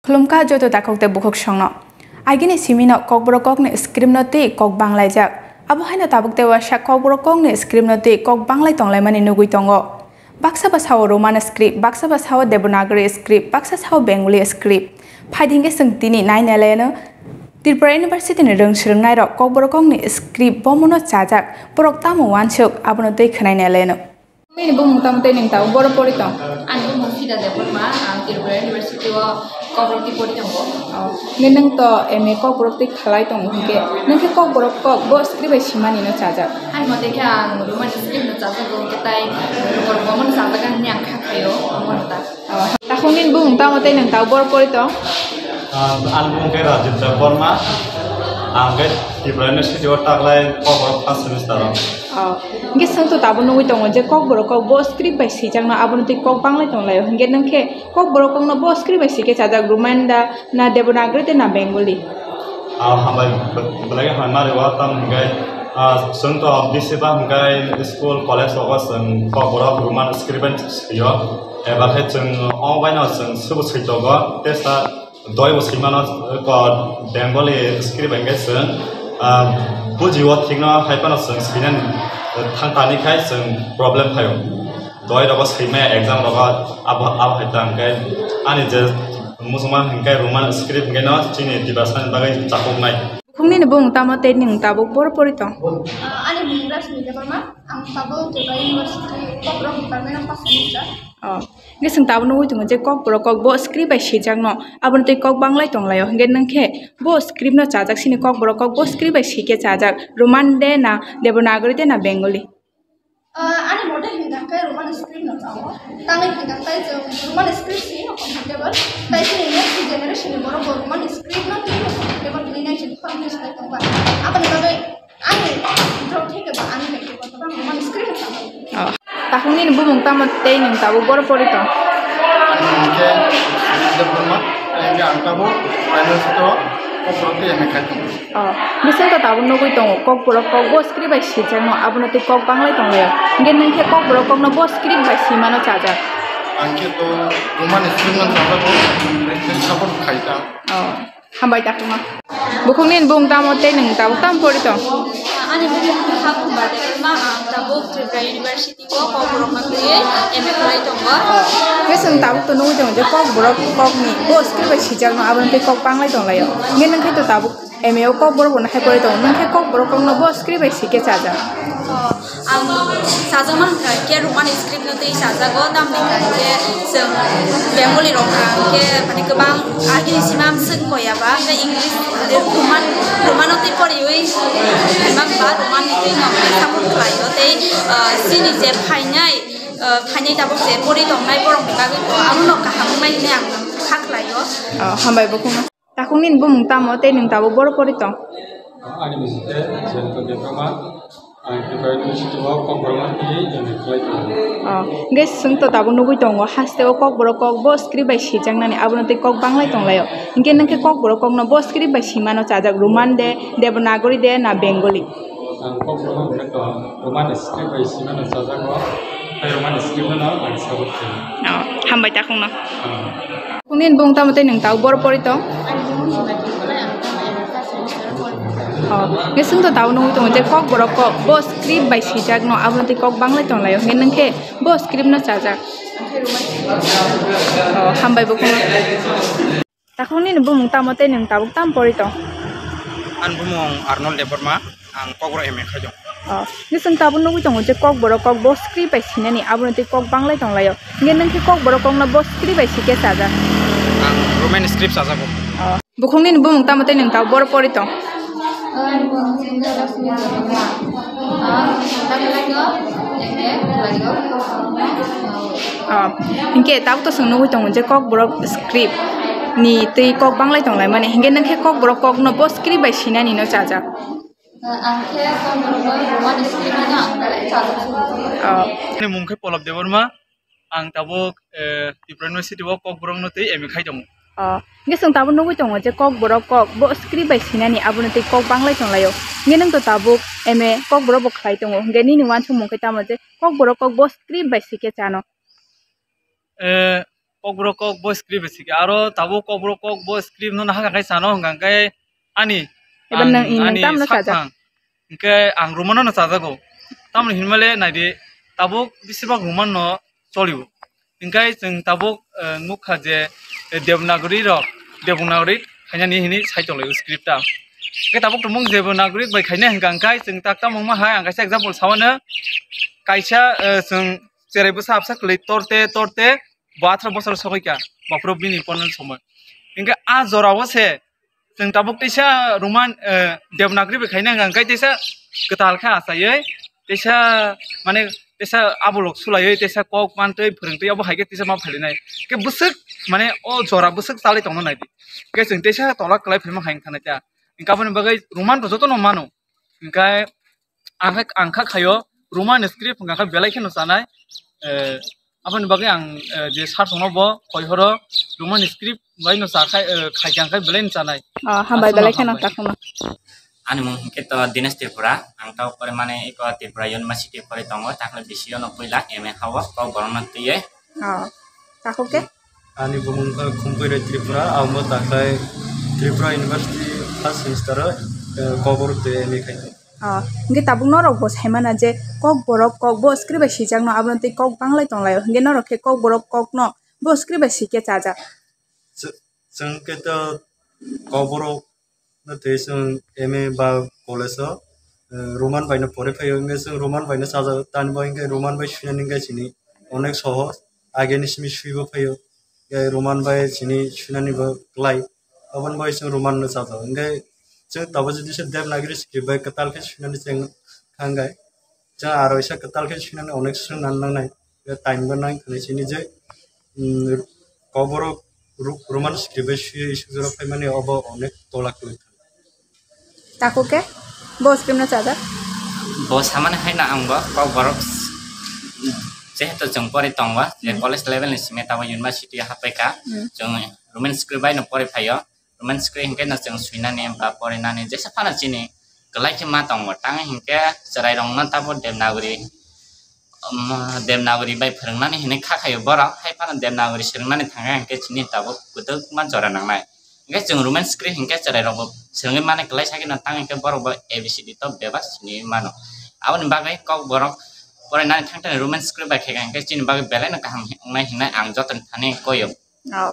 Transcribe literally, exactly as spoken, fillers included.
Khulumkha joto takhuk tei bukhuk songno. Agini simino kokborok kokni script no tei kok banglaijak. Abo haino tabuk tei waisa kokborok kokni script no tei kok banglai tonglaimani nugwi tongo. Baksa ba sao Roman script, baksa ba sao Devanagari script, baksa sao Bengali script. Phaidi hwnkhe chwng tini nai nai laino Tripura University ni rwng swrwngnairok kokborok kokni script bomono chajak, borok tamo uansuk abono tei khwnai nai laino. Nini bumung tamo tei nwng tabuk boro pori tong? Ani bumung Sida Debbarma, ang Tripura University o kokborok twi pori tongo. Oh, nge nwng to M A kokborok twi khalai tongo hwnkhe, nwng khe kokborok kok bo script bai simani no chajak? Ani mote khe ang Roman script no chajago, hwnkhe tai kokborok bomono chajak hwnwi ang kha khaio, omono ta. Oh, takhuk nini bumung tamo tei nwng tabuk boro pori tong? Ah, ani bumung khe Rajiv Debbarma, ang khe Tripura University o taklai kokborok first semester o. Oh, hwnkhe chwng to tabuk nugwi tongo je kokborok kok bo script bai swijakno abono twi kok banglai tonglaio. Hwnkhe nwng khe kokborok kokno bo script bai swi khe chajak, Roman da na Devanagari tei na Bengali? Ah, hambai, b-, belai khe hambai ma rwo, tamo hwnkhe, ah, chwng to bisi ba hwnkhe school, college rogo chwng kokborok Roman script bai swio. Eba khe chwng omo baino chwng swbo switogo, tei sa Doi bo swimano, ko Bengali script bai hwnkhe chwng, ah, bujio thikno hai phano chwng swinani, eh, thang tani khai chwng problem phaio. Doi rogo swimaya exam rogo abo, abo hai ta hwnkhe ani je muchungma hwnkhe Roman script hwnkhe no chini Tiprasani bagwi chakuknai. Bukhuk nini bumung tamo tei nwng tabuk boro pori tong? Ah, ani bumung Rashmi Debbarma, ang tabuk Tripura University Kokborok Department of First Semester. Oh, hwnkhe chwng tabuk nugwi tongo je kokborok kok bo script bai swijakno, abono tei kok banglai tonglaio. Hwnkhe nwng khe bo script no chajak, sini kokborok kok bo script bai swi khe chajak, Roman de na Devanagari de na Bengali? Ah, ani mote hwnkha khe Roman script no chao. Tamni hwnkha khe chwng Roman script si no comfortable. Tai chini next generation ni borok bo Roman script no twi no comfortable hwnwi nai chwng phone ni sai tongba. Aboni bagwi Ani drop theke ba ani bai kebo to bang man screen sa. Oh. Takhuk nini bumung tamo tei nwng tabuk boro pori tong? Ani hwnkhe Sudhir Debbarma, hwnkhe ang tabuk primary school o kokborok tei M A khai tongo. Oh. Bising to tabuk nugwi tongo kokborok kok bo script bai swijakno abono tei kok banglai tonglaio. Hwnkhe nwng khe kokborok kokno bo script bai swimano chajak? Ang khe to Roman script no chajago, tei support khai ta. Oh. Hambai takhukno. Bukhuk nini bumung tamo tei nwng tabuk tamo pori tong? Ani bumung khe Hakumba Debbarma, ang tabuk Tripura University o kokborok ma twiwi M A khlai tongo. Hwnkhe chwng tabuk to nugwi tongo je kokborok kokni bo script bai swijakno, abono tei kok banglai tonglaio. Hwnkhe nwng khe to tabuk M A o kokborok bo hai pori tongo, nwng khe kokborok kokno bo script bai swi khe chajak? Ang chajakma hwnkha khe Roman script no tei chajago, tamni hwnkha khe chwng Bengali rok hwnkha khe mane kwbang agini sima swk koya ba, hwnkhe English, Roman, Roman no tei poriwi, hwnkhe ba Roman ni twi no hwnkhe support khlaio tei, ah, chini je phainai, ah, phainai tabuk je pori tongnai borok ni bagwi bo abono kaham wngnai hwnwi ang kha khlaio. Oh, hambai bukhukno. Takhuk nini bumung tamo tei nwng tabuk boro pori tong? Ani bumung khe Jayanta Debbarma, ang Tripura University o kokborok ma twiwi M A khlai tongo. Oh, hwnkhe chwng to tabuk nugwi tongo, haste o kokborok kok bo script bai swijaknani, abono tei kok banglai tonglaio. Hwnkhe nwng khe kokborok kokno bo script bai swimano chajak, Roman de, Devanagari de na Bengali? Ang kokborok hwnkhe to Roman script bai swimano chajago, tei Roman script no ang support khlaio. Oh, hambai takhukno. Hmm. Nini bumung tamo tei nwng tabuk boro pori tong? Oh, hwnkhe chwng to tabuk nugwi tongo je kokborok kok bo script bai swijakno, abono tei kok banglai tonglaio, hwnkhe nwng khe bo script no chajak? Oh, hambai bukhukno. Takhuk nini bumung tamo tei nwng tabuk tamo pori tong? Ani bumung Arnold Debbarma, ang kokborok M A khai tongo. Oh, hwnkhe chwng tabuk nugwi tongo je kokborok kok bo script bai swinani, abono tei kok banglai tonglaio. Hwnkhe nwng khe kokborok kokno bo script bai swi khe chajak? Ang Roman script chajago. Oh. Bukhuk nini bumung tamo tei nwng tabuk boro pori tong? Ah, hwnkhe tabuk to chwng nugwi tongo je kokborok script ni twi kok banglai tonglaimani, hwnkhe nwng khe kokborok kokno bo script bai swinani no chajak? Ang khe kokborok bai Roman script no ang belai chajak. Oh. Ani mung khe Polab Debbarma. Ang tabuk, eh, Tripura University o kokborok no twi M A khai tongo. Oh, hwnkhe chwng tabuk nugwi tongo je kokborok kok bo script bai swinani, abono tei kok banglai tonglaio. Hwnkhe nwng to tabuk M A kokborok bo khlai tongo. Hwnkhe nini uansukmung khe tamo je kokborok kok bo script bai swi khe chano? Eh, Kokborok kok bo script bai sika. Aro tabuk Kokborok kok bo script no nahakha khe sano hwnkha khe ani, Eba ang, nang, nang ani tamno sak sajak? Phang. Hwnkhe ang Romano no chajago. Tamoni hinmale naidi, tabuk bisibak Roman no cholio. Hwnkhe chwng tabuk, eh, nukha je, eh, Devanagari rok, Devanagari khainani hini sai tonglaio script ta. Hwnkhe tabuk tongmung Devanagari bai khainai hwnkha hwnkhe chwng tak tamung ma hai ang kaisa example sawano. Kaisa, eh, chwng cherai bwsa absa kwlwi torte torte bo atharo bosor sogwi kha, bophuru bini ponno somoi. Hwnkhe a jorao se chwng tabuk teisa Roman, eh, Devanagari bai khaina hwnkha hwnkhe teisa kwtal khe achaiwi, teisa, mane, teisa abolok sulaiwi, teisa kok mantwi phwrwngtwi abo hai khe teisa ma phailinai. Khe bwswk, mane, o jora bwswk chalai tongna naidi. Khe chwng teisa tola kwlai phaima hai wngkha na khe. Hwnkhe aboni bagwi Roman rok jotono mano. Hwnkhe ang kha, ang kha khaio Roman script hwnkha khe belai kheno chanai. Eh, aboni bagwi ang, eh, je sir songno bo koi horo Roman script bai no cha khai, eh, khai khe ang khe belai no chanai. Oh, hambai. Aswk belai kheno hambai. Takhwma. Ani mung hwnkhe to Dinesh Tripura, ang to pore mane eko Tripura University pore tongo, takhle B C O no puila M A hao, kok borokno twiwi. Oh, takhuk khe? Ani bumung kha Khumpuiroi Tripura, amo takhai Tripura University first semester o, eh, Kokborok twi M A khai. Oh, hwnkhe tabuk norok bo sai mana je Kokborok kok bo script bai swijakno, abono tei kok banglai tonglaio, hwnkhe norok khe Kokborok kokno bo script bai swi khe chajak. Chw-, chwng khe to Kokborok no twi chwng M A ba college o, eh, Roman bai no pore phaio, hwnkhe chwng Roman bai no chajago, tani bo hwnkhe Roman bai swinani hwnkhe chini onek sohoj, ageni simi swibo phaio, hwnkhe Roman bai chini swinani bo klai, aboni bai chwng Roman no chajago, hwnkhe chwng tabuk jodi se Devanagari script bai kwtal khe swinani chwng kha hwnkhe, chwng aro isa kwtal khe swinani onek swrwngna nangnai, time bo nang thani sini je, mm, Kokborok Ru-, Roman script bai swiwi isuk jora phaimani obo onek tola kwrwi. Takhuk khe? Bo script no chajak? Bo samani hai na ang bo Kokborok jehetu chwng pori tongo, je Hmm. college level ni simi tamo university o hapai kha. Hmm. Chwng Roman script bai no pori phaio. Roman script hwnkhe no chwng swinani ba porinani jesa phano chini kwlai khe ma tongo. Tang hwnkhe chwrairokno tamo Devanagari, um, Devanagari bai phwrwngnani hinwi kha khaio borok. Hai phano Devanagari swrwngnani thangkhe hwnkhe chini tabuk kwdwkma jora nangnai. Hwnkhe chwng Roman script hwnkhe chwrairokbo swrwngwi mani kwlai sakhe no tang hwnkhe borokbo A B C D to bebak siniwi mano. Aboni bagwi Kokborok porinani thangthani Roman script bai khe hwnkhe chini bagwi belai no kaham wngnai hinwi ang jotoni thani koio. Oh.